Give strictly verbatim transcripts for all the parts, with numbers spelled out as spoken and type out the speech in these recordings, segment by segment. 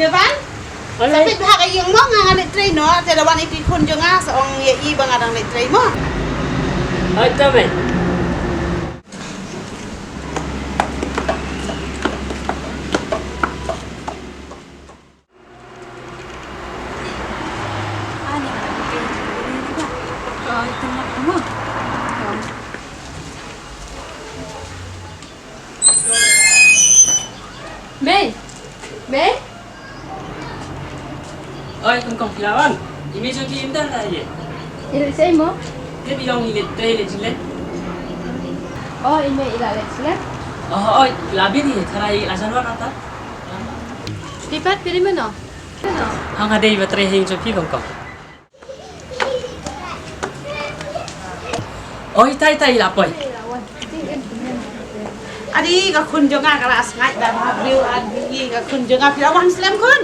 Devan? Sa peit bha ka ïing mo, nga nga leit trei noh, te da wan ïa ki khun jong nga sa ong ïa i ba nga dang leit trei mo. Oi, to mei. Mei. Mei. Oi, Kong Kong, phi la wan? I mei jong phi ym don la ïa. I leit sei mo? Te phi long i leit trei leit jinglet. Oh, i mei i la leit jinglet. Oh, oi, la bit hi, tharai la jan wan ata. Phi pat phi dei mano? Ha nga dei ba trei hi jong phi Kong Kong. Oi, tai tai la poi. Adi ka khun jong nga ka la sngaid da ma briew adi ka khun jong nga phi la wan slem khun.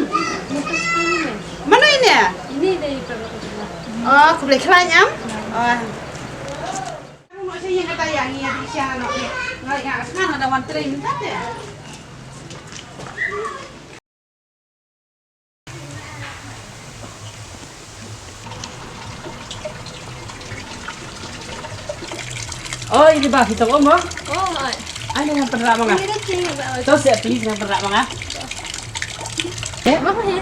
Mano ine? Ini dei para. Oh, khublei khlaiñ em. Oh. Ano mo sa ïa kata ïa ngi adi sha no. Nga nga sngaid da wan trei mynta te. Oi, di ba kita mo? Oh, ai. Ai, nang pynrah ma nga. Ini dah cing ba. To siap please nang pynrah ma nga. Eh, ma he.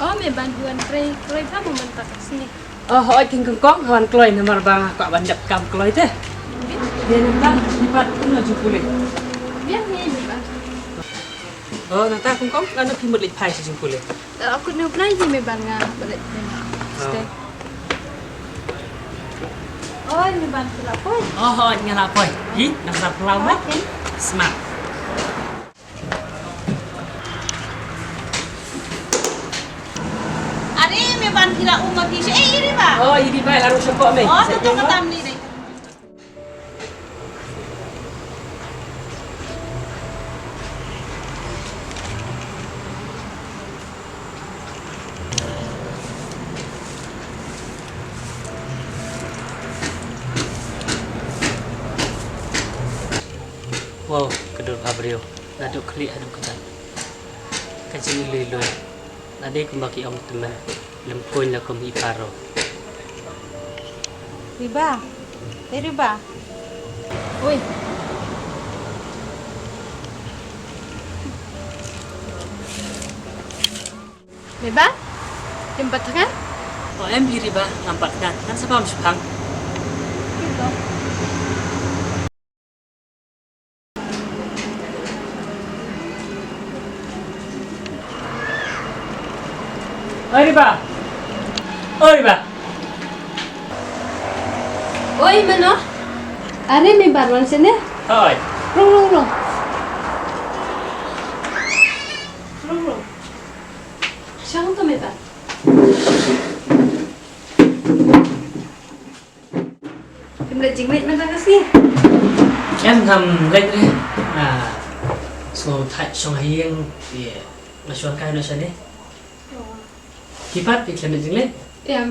Oh, me ban wan trei, trei ba mo ban tak sini. Oh, hoi king kong kong, wan kloi namar ba nga kwah ban dep kam kloi te. Dia nang ta, lipat pun laju pulih. Dia ni, me ban. Oh, nang ta kong kong, lanu phi mut leit phai sa jingpulih. Aku nu plai ji me ban nga balik. Oh. Stay. Oh, me ban pula poi. Oh, hoi nga la poi. Hi, nang sa pula mo. Smart. Are me ban phi la um ma phi sha, eh, iri ba. Oh, iri ba, la ruh sha pok me. Oh, to to ka tam ni dei. Wow, ka dur bhabriew. Naduh khlieh haduh kyrdan. Ka jingïaleh leh. Lade kumba ki ong tymmen. Lem kuiñ la kum i paro. Riba. Eh, Riba. Oi. Riba. Em pat thngan? Oh, em hi Riba, ngam pat thngan. Ngan sa pam shipang. Oi, Riba. Oi, Riba. Oi, mano? Are me bar wan sene? Oi. Rung, rung, rung. Rung, rung. Shang to me bar. Phim leit jingleit mynta ka sngi? Em, ngam leit re. Nga sngewthait shong ha ïing, ïa, nga shu wan kai noh shane. Phi pat phi khlem leit jingleit? Em.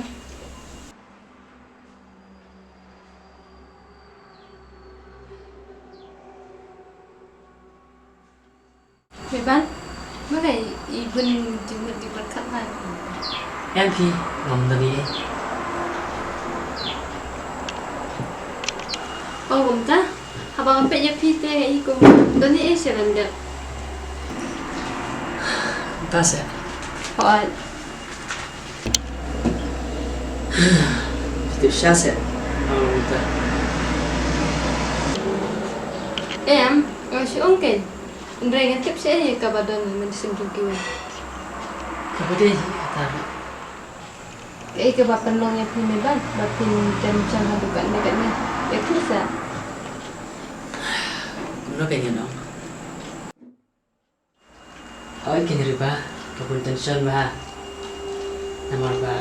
Meban, balei i bun jingmut jingpyrkhat lai? Em phi, ngam don ei. Oh, kumta, haba nga peit ïa phi te i kum don ei sha ban dep. Kumta seh. Hooid. Phi tip shisha seh. Ngam kumta. Em, nga shu ong kein. Hynrei ngan tip shaei ïa kaba don ha mynsiem jong kiwei. Kaba dei hi kata ruh. Kaei kaba pynlong ïa phi Meban ba phin dem jan haduh katne katne ïa phi seh? Kumno kein ngan ong? Hooid kein Riba, ka bun tension bha. Namar ba.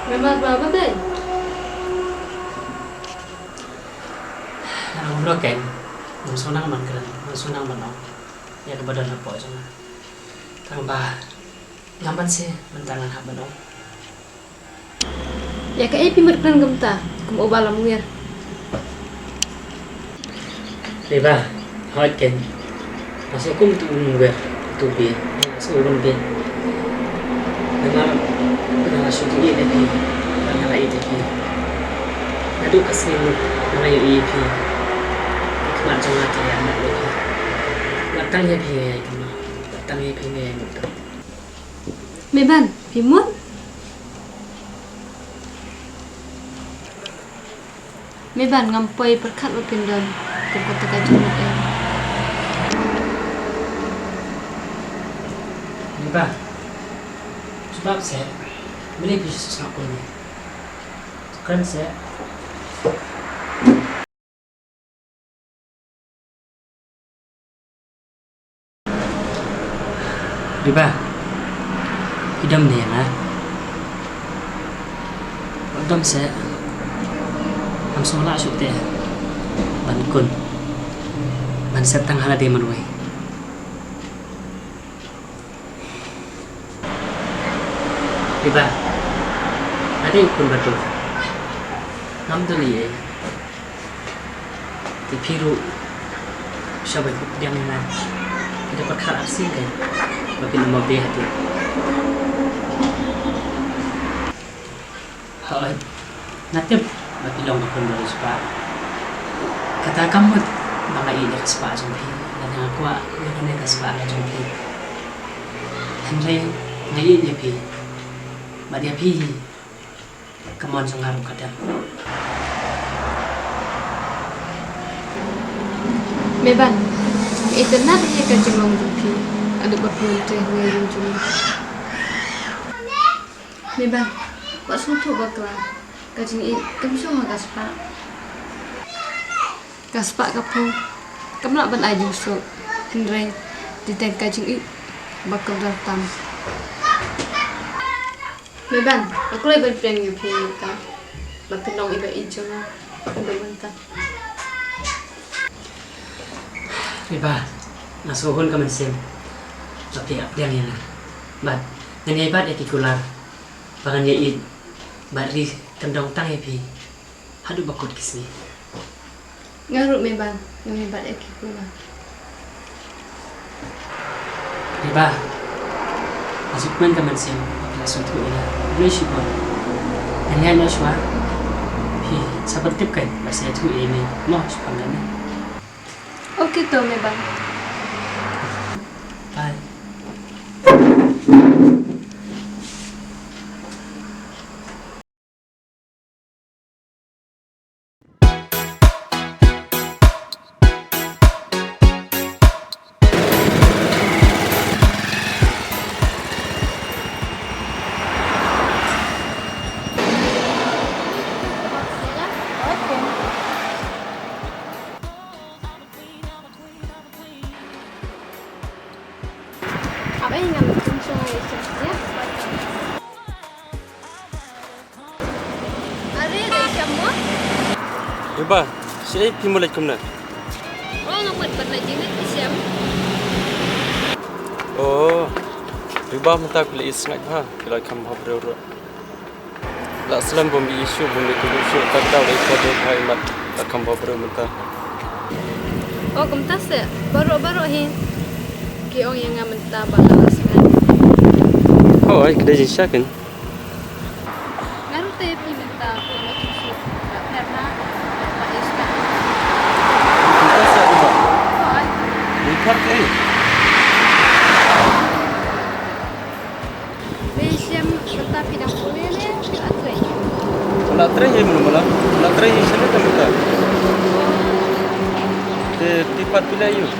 Namar ba balei? Ngan ong kumno kein, ngam sngewdang ban kren, ngam sngewdang ban ong ïa kaba don hapoh jong nga. Tang ba ngam banse mynta ngan hap ban ong. Ïa kaei phi mut kren kumta? Mo ba lam wer. Reba, hoi ken. Masuk kum tu wer tu bi. Masuk kum bi. Nama nama masuk tu ye bi. Nama ye bi. Nadu kasih mu nama ye bi. Kemat jong ati ya nak ye bi. Batang ye bi ye kama. Batang ye bi ye mu. Meban, phi mut? Meban, ngam poi pyrkhat ba phin don kum kata ka jingmut em. Meban, jubab seh, balei phi sngap kum ne? Kren seh. Reba, i dom ne nga. Dom seh. Ngam sngewlah shuh te ban kun, ban set tang ha lade marwei. Reba, nga dei u khun ba duk. Ngam don ei ei. Te phi ruh sha ba pdiang ïa nga, phi da pyrkhat arsien kein ba phin ym mawde ha phi. Hooid, nga tip ba phi long ka khun ba riewspah. Kata kam mut ba nga ïeit ïa ka spah jong phi, lane nga kwah ïa kane ka spah ka jong phi. Hynrei nga ïeit ïa phi bad ïa phi hi. Ka mon jong nga ruh ka dang. Meban, itynnad ïa ka jinglong jong phi haduh ba phi wan trei ha ngi ruh jong. Meban, wat sngewthuh bakla, ka jingïeit kam shong ha ka spah. Ka spah ka phew kam lah ban ai jingsuk, hynrei dei tang ka jingïeit ba kordor tam. Meban, nga kloi ban pdiang ïa phi mynta, ba phin long i ba ïeit jong nga haduh mynta. Reba, nga sngewhun ka mynsiem ba phi ïa pdiang ïa nga. Bad ngan ïai bat ïa ki kular ba ngan ïa ïeit bad ri kyndong tang ïa phi haduh ba kut ki sngi. Nga ruh Meban, nga Meban ïa ki kular. Reba, nga sngewkmen ka mynsiem ba phi la sngewthuh ïa nga. Khublei shibun. Ngan ïaid noh shuwa. Phi sa pyntip kein ba sa ïathuh ïa i mei mo, shu pang lane. Ok to Meban. Bye. Are, dei shem mo? Reba, shaei phi mut leit kumne? O, nga mut ban leit ïing leit shem. O, Reba, mynta khublei leit sngewbha, phi la kham bha briew ruh. La slem bym ïohi shuh, bym ïohi shuh, kata ka dei ka dei ka imat, la kham bha briew mynta. O, kumta seh, baroh baroh hi ki ong ïa nga mynta ba nga la slem. Hooid, ka dei jingshisha kein. Nga ruh te phi mynta phi ong ba phi shu ba pher na ba ïa shu. Mynta sa uba. Hooid. Mynta te. Te shem mynta phi dang pule ne phi la trei? La trei hi mynta la. La trei hi shen ka mynta. Te phi pat phi la ïoh.